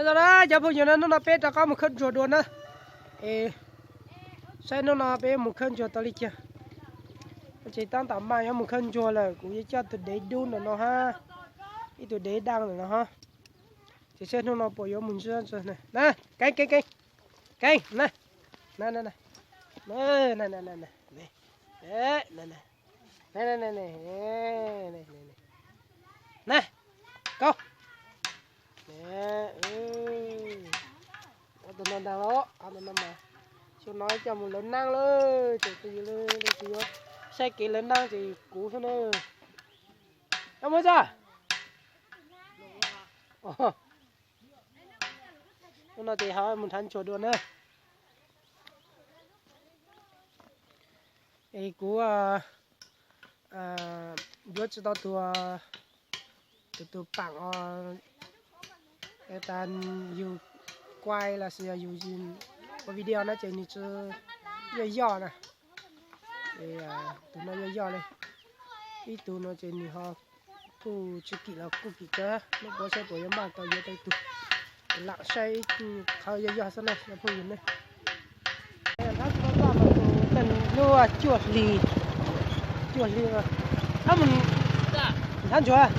Tau na cov phooj ywg na, hnub no peb rov qab mus khawb ntsuag dua na. Es saib hnub no peb mus khawb ntsuag tau li cas. Ces tab tom mas yuav mus khawb ntsuag lawm, kuv yuav coj tus dev dub ntawm no hab, ib tug dev daj ntawm no hab. Ces saib hnub no puas yuav mus ntsuag na. Keeb keeb keeb, keeb na, na na na, na na na, na na na, na, kaub. Ob tug no ntaag los, ob tug no mas xyoo no coj mus lawv naab lawm, ces kuv yuav saib kev lawv naab ces kuv xwb na. Coj mus tso. Hnub no ces ho mus nrhav ntsuag dua na. Es kuv yuav tsi tau tus, tus, tus paam os, tas yug kuaj los sis yog yug ua video na ces nws tsi yoj yoj na. Tus no yoj yoj li, ib tug no ces nws ho kuj tsi kim los kuj kim kawg, muab puav saib puas yuav maj tau yuav tau ib tug. Lam saib qhov yog yog xwb na cov phooj ywg ne. Lub cuaj hli, cuaj hli, nrhav ntsuag.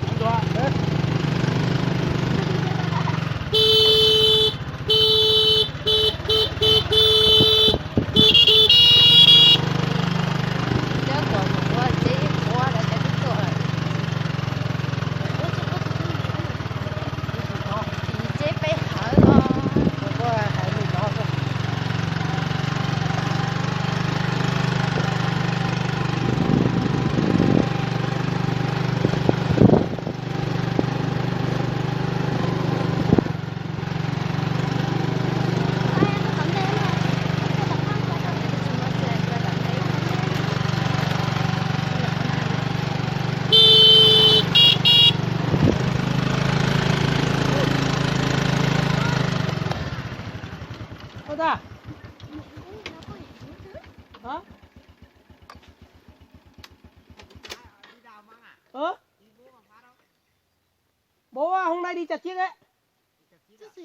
Bố hôm nay đi chặt chiếc đấy.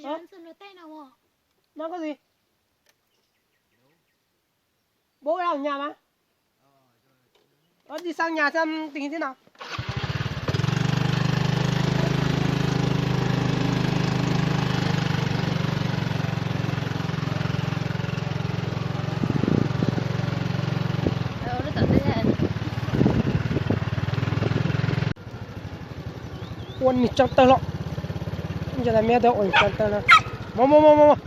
Hả? Nó có gì? Bố đang ở nhà mà. Ờ, đi sang nhà xem tình hình thế nào. Ua nws tsav tawg los. Nco tas me tau ua tsav tawg na. Mov mov mov mov.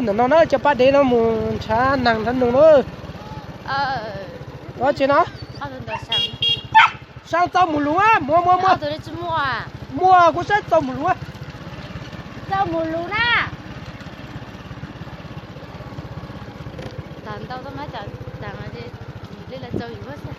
Ntawm no na cov pab dev no mus nrhav neeg nrhav noog na. Ua tsi no? Saib txaus mus lug, muaj muaj muaj. Muaj kuv saib txaus mus lug. Txaus mus lug na. Tag ntau tau mas cas tag li lawv txaus yus xwb.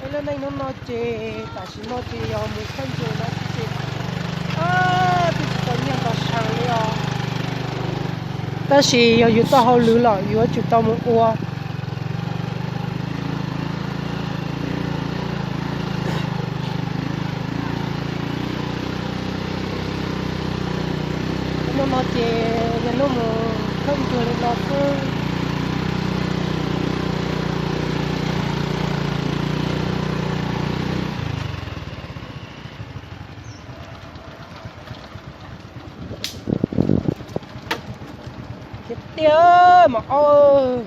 Ib lub neej hnub no ces tam sim no ces yog mus khawb ntsuag no xwb ces twb tsis tau nyiaj tau seev li os. Tab sis yog yus tau hauj lwm los yuav tsum tau mus ua. Hnub no ces yog hnub mus khawb ntsuag li no xwb. Khiav tiag mas ob.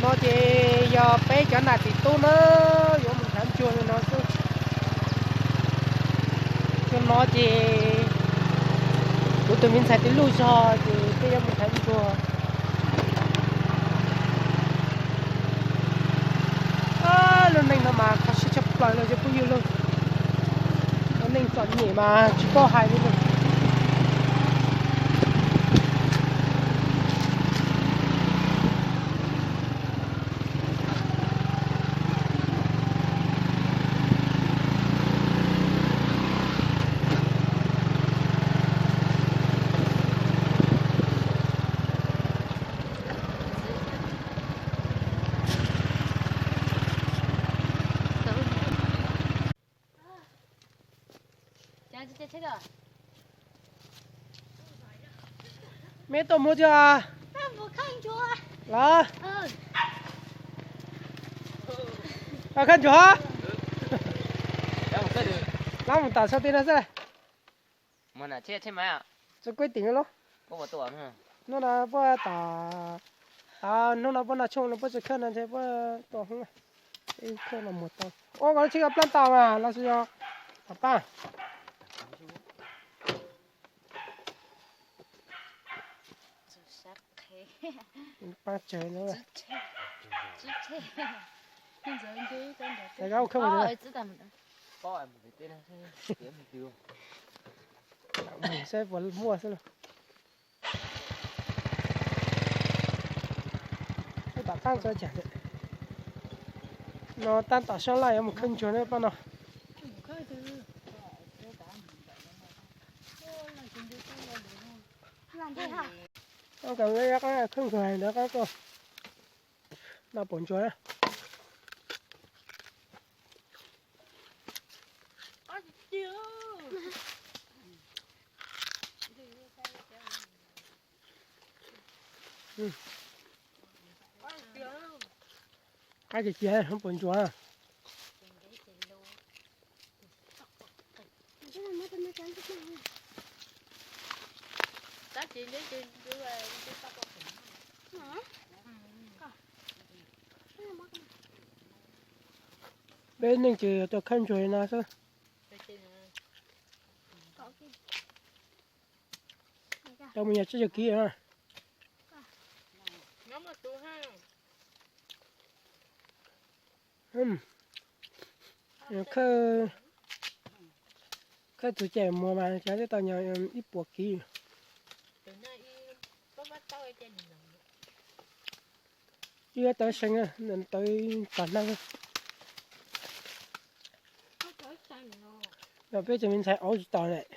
No ces yog peb cov nam txiv tub na, yuav mus nrhav ntsuag li no xwb. Cov no ces kuv tus me ntxhais twb luj zog ces peb yuav mus nrhav ntsuag. Lub neej no mas kho siab tshaj plaws los cov phooj ywg lauj. Lub neej txom nyem mas tsis paub hais li lauj. Meb tuaj muag tiag los? Khawb ntsuag. Lab mus tom sau ti no xwb. Txog kuj tim no los? Hnub no puab tom, hnub no puab noj tshooj no puab tsis khawb no ntshe puab tua hoob. Khawb no muag tau. Ua koj tsis koj plaab tau mas los sis yog tom pab. Pab tsawg no. Saib puas muaj xwb lauj. Tom qab txog no tab tom sab laj yuav mus khawb ntsuag na pab no. Koj kam li qab khawb ntsuag ntawd qab tuaj no pom ntsuag na. Qab cia cia pom ntsuag. Peb neej ces tuaj khawb ntsuag li no xwb. Tau mus yog tsib caug kib na. Khawb txug cai muag mas cov twb tau yog ib puas kib. Ib tawv seev, tawv tog neeg. Peb cov me ntxhais aub tsis tau lawm.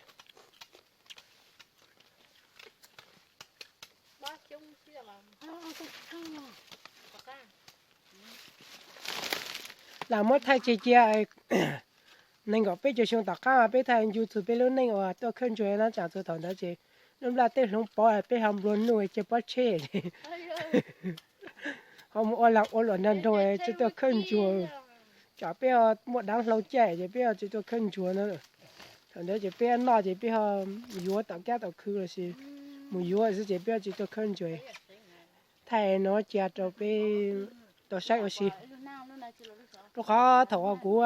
Lam muab thaij tseg cia, nees nkaum peb caug xyoo tom qab mas peb thaij ncu txug peb lub neej uas tuaj khawb ntsuag na, tsam txug thaum ntawd ces lub nplaj teb hloov pov peb ho nplua nuj ceg pob tsheb li. Ho mus ua lag ua luam nrog nraug tsis tuaj khawb ntsuag, tsam peb ho muaj dab hlau caij ces peb ho tsis tuaj khawb ntsuag na. Thaum ntawd ces peb noj ces peb ho yuav tom kab tom khw lossis mus yuav xwb ces peb ho tsis tuaj khawb ntsuag. Thaij no cia rau peb tau saib ua si. Rau qhov thaum uas kuv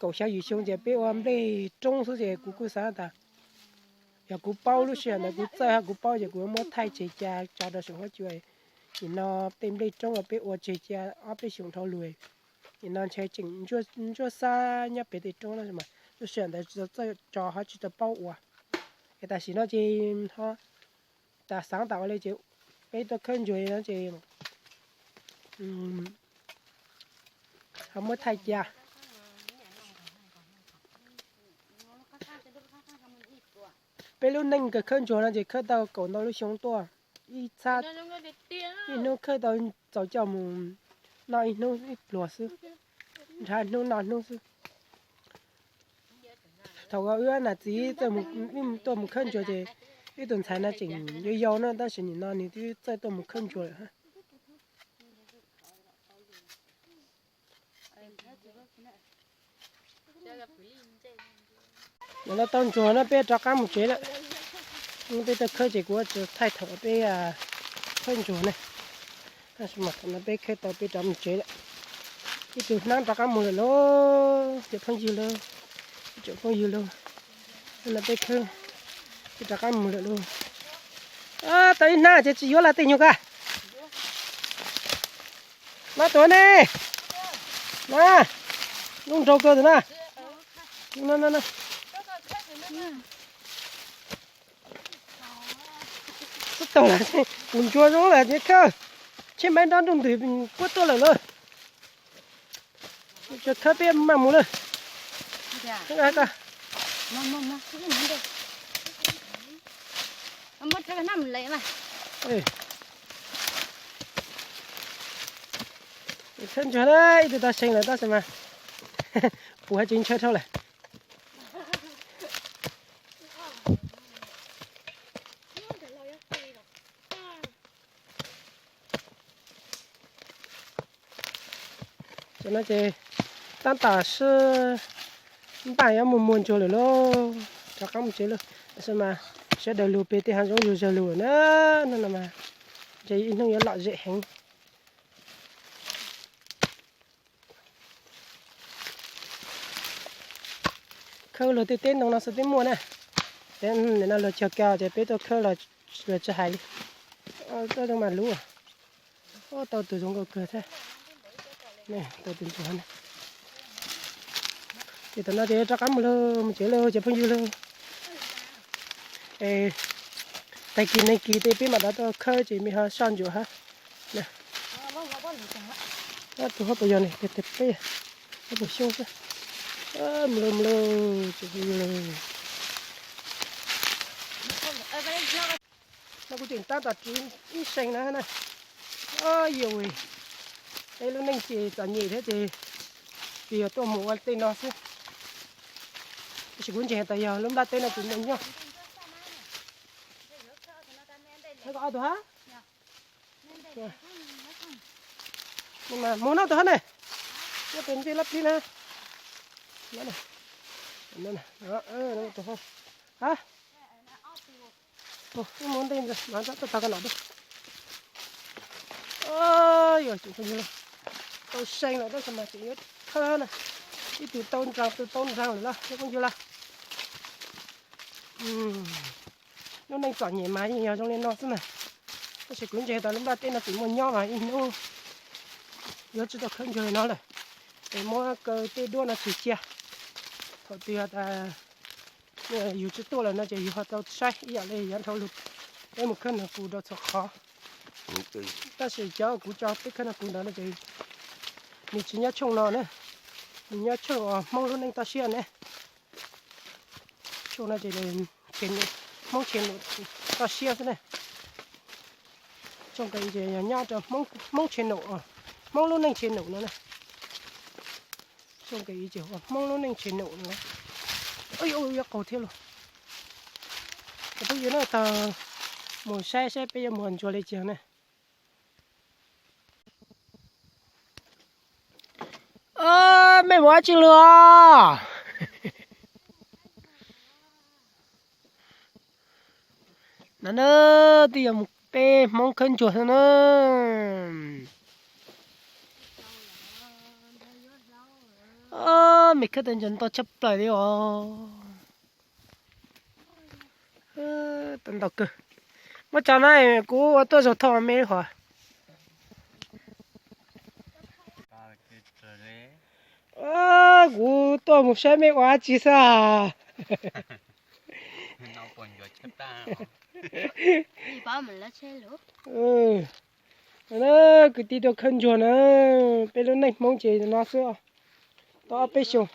kaum xya yim xyoo ces peb ua nplej roob xwb ces kuv kuj xav tas yog kuv paub lub sij hawm ntawd kuv txawj hab kuv paub ces kuv muab thaij tseg cia tso rau saum huab cua. Nim no tej nplej roob uas peb ua tseg cia ob peb xyoos dhau lug, nim no ntshe tseem ntsuab xab nyob pem tej roob no mas lub sij hawm ntawd tsis tau txawj tso hab tsis tau paub ua. Es tam sim no ces ho tas xaav tas ua li ces peb tuaj khawb ntsuag no ces ho muab thaij cia. Peb lub neej kawg khawb ntsuag no ces khawb tau kaum ntau lub xyoo tuaj, ib txhab ib hnub khawb tau txaus coj mus noj ib hnub ib pluag xwb, nrhav hnub noj hnub xwb. Thaum wb nam txiv tuaj mus khawb ntsuag ces wb tus ntxhais no tseem yau yau na tab sis nim no nws twb txawj tuaj mus khawb ntsuag lawm. Nim no tau ntsuag no peb rov qab mus tsev lawm. Peb tuaj khawb ces kuv thaij thaum peb khawb ntsuag ne. Tam no peb khawb tau peb rov mus tsev lawm. Ib tug hnab rov qab mus lawm lauj, cov phooj ywg lauj, ib tsoom phooj ywg lauj. Tam no peb khawb, peb rov qab mus lawm lauj. Tau ib hnab ces tsis yuav lawm tej nyuag ka. No tuav ne, na, lub nraug kawg tus na. Xub tau lawm, kuv ntsuag zoo lawm ces khawb, cheb maib nrab ntuj ntws puab tuaj lawm lauj. Tsuas khawb peb maj mus lawm. Khawb ntsuag na, ib tug tau see lawm tab sis mas puv hab tsis ntshaw dhau lawm. Ces no ces tab tom sib npaj yuav mus muag ntsuag lawm lauj, rov qab mus tsev lauj. Tab sis mas sawv daws lug pem tej hav zoov yug zawg lug na, no mas ntshe ib hnub yuav lom zem heev. Khawb luag tej teb ntoo no xwb twb muaj na. Nim no luag cog ka ces peb tuaj khawb los luag tsis hais li. Toj zoo mas luv. Tau tus zoo nkauj kawg thiab. Tau tus ntsuag na. Ces tam no ces rov qab mus lauj, mus tsev lauj cov phooj ywg lauj. Tag kis neeg kis tej peb mam rov tuaj khawb ces mej ho soj ntsuam hab. Tus hab puas yog ne, peb hab puas xyoob xwb. Mus lauj, mus lauj, tsoom phooj ywg lauj. No kuv tseem tab tom ris ib see na na. Yuav, peb lub neej ces txom nyem thiab ces tsuas yog tuaj mus ua tej no xwb. Tab sis kuv ntseeg tas yog lub nplaj teb no tsis muaj nyob. Tus hab, mus no tus hab ne. Nyob pem ntej lab plib na. Tus hab, mus ntej no tau ka nom. Yog tseem phooj ywg lauj, tau see lawm tab sis mas tseem yuav khawb na. Ib tug tau nraag, tus tau nraag lawm los cov phooj ywg lauj. Lub neej txom nyem mas yeej yog zoo li no xwb na. Tab sis kuv ntseeg tas lub nplaj teb no tsis muaj nyob mas ib hnub yuav tsis tau khawb ntsuag li no lawm. Es muab kaw tej duab no tsis cia. Thaum twg tas yus tsis tuaj lawm no ces yus ho tau saib ib yam li yav dhau lug peb mus khawb nag kus rau txhua qhov. Tab sis cov kuv tso peb khawb nag kus ntawd no ces nws tsis nyob tshooj no na, nws nyob tshooj Hmoob lub neej toj siab ne. Tshooj no ces Hmoob tshe num toj siab xwb na. Tshooj kawg ces yog nyob rau Hmoob tshe num, Hmoob lub neej tshe num no na. Tshooj kawg ces ua Hmoob lub neej tshe num no. Yuav qaug thiab lauj. Peb yuav no tag mus saib saib peb yuav mus ntsuag li cas na. Mej mus dab tsi lug? No na, twb yog mus peb Hmoob khawb ntsuag xwb na. Mej khawb tau ntsuag ntau tshaj plaws li os. Tau ntau kawg. Muab tso na, kuv ua tuaj zaug thauj mej lub hov. Kuv tuaj mus saib mej ua dab tsi xwb. Kwv tij tuaj khawb ntsuag na, peb lub neej Hmoob ces no xwb. Tau ob peb xyoos.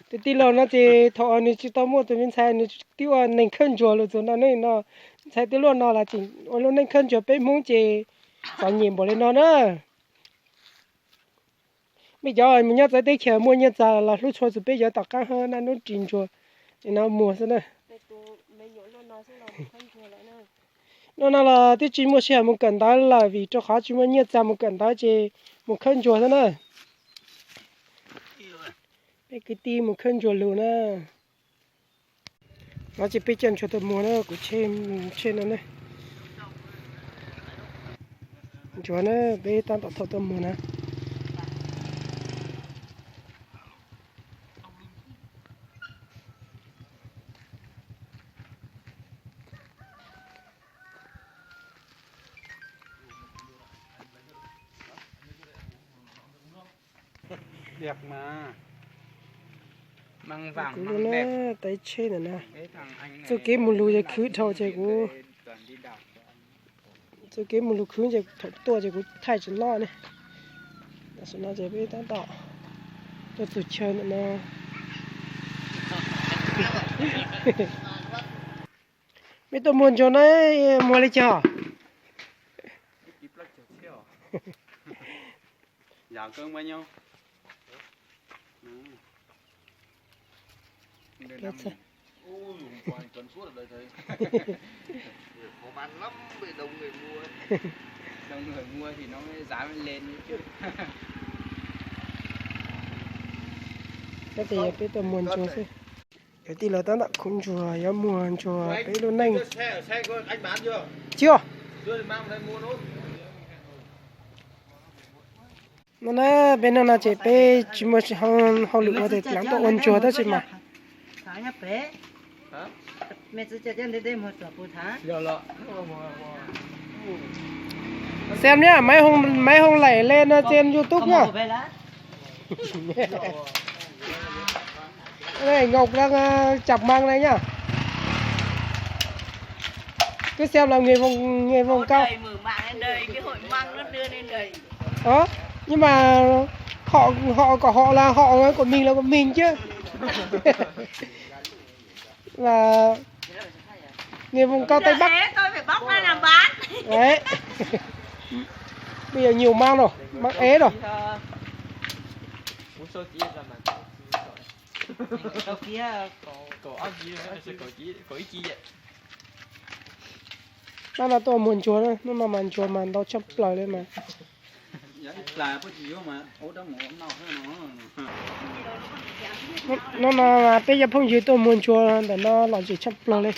Tus tij laug no ces thaum nws tsis tau muaj tus me ntxhais nws twb ua neeg khawb ntsuag lug txug no ne no. Ntxhais twb luaj no los tseem ua lub neej khawb ntsuag, peb Hmoob ces txom nyem npaum li no na. Mej cov mus nyob txawv teb chaws muaj nyiaj txiag los hlub tshua txug peb cov tom qaab hab, naj nub ris ntsuag no muag xwb na. Nub no los twb tsis muaj sij hawm mus kawm ntawv lawm vim rau qhov tsis muaj nyiaj txiag mus kawm ntawv ces mus khawb ntsuag xwb na. Peb kwv tij mus khawb ntsuag lug na. No ces peb caij ntsuag tau muag na, kuv tsheb no ne. Ntsuag na, peb tab tom thaum tuaj muag na. Kuv lub na, taib tsheb ntawm na. Txoj kev mus lug ces khwv dhau ces kuv, txoj kev mus lug khwv ces thaum tuaj ces kuv thaij tsis loj ne. Tam sim no ces peb tab tom tuaj txug chaw ntawm no. Peb tuaj muag ntsuag na, muag li cas? Tab sis yog peb tuaj muag ntsuag xwb. Cov tij laug tab tom khuv ntsuag, yuav muag ntsuag peb lub neej. Tsis yog. No na, peb hnub no ces peb tsis muaj hauj lwm ua ces lam tuaj ua ntsuag tab sis mas. Xem nhá, mấy hôm, mấy hôm lại lên, ờ, trên YouTube nhá. Này, Ngọc đang, ờ, chập măng này nhá. Cứ xem là người vùng, người vùng cao. Đó, nhưng mà họ, họ có họ là họ, của mình là của mình chứ. Là người vùng cao Tây Bắc. Đấy. Bây giờ nhiều măng rồi, măng é rồi. Hnub no tuaj muag ntsuag, hnub no mas ntsuag mas ntau tshaj plaws li mas. Hnub no mas peb cov phooj ywg tuaj muag ntsuag ntawm no lom zem tshaj plaws li.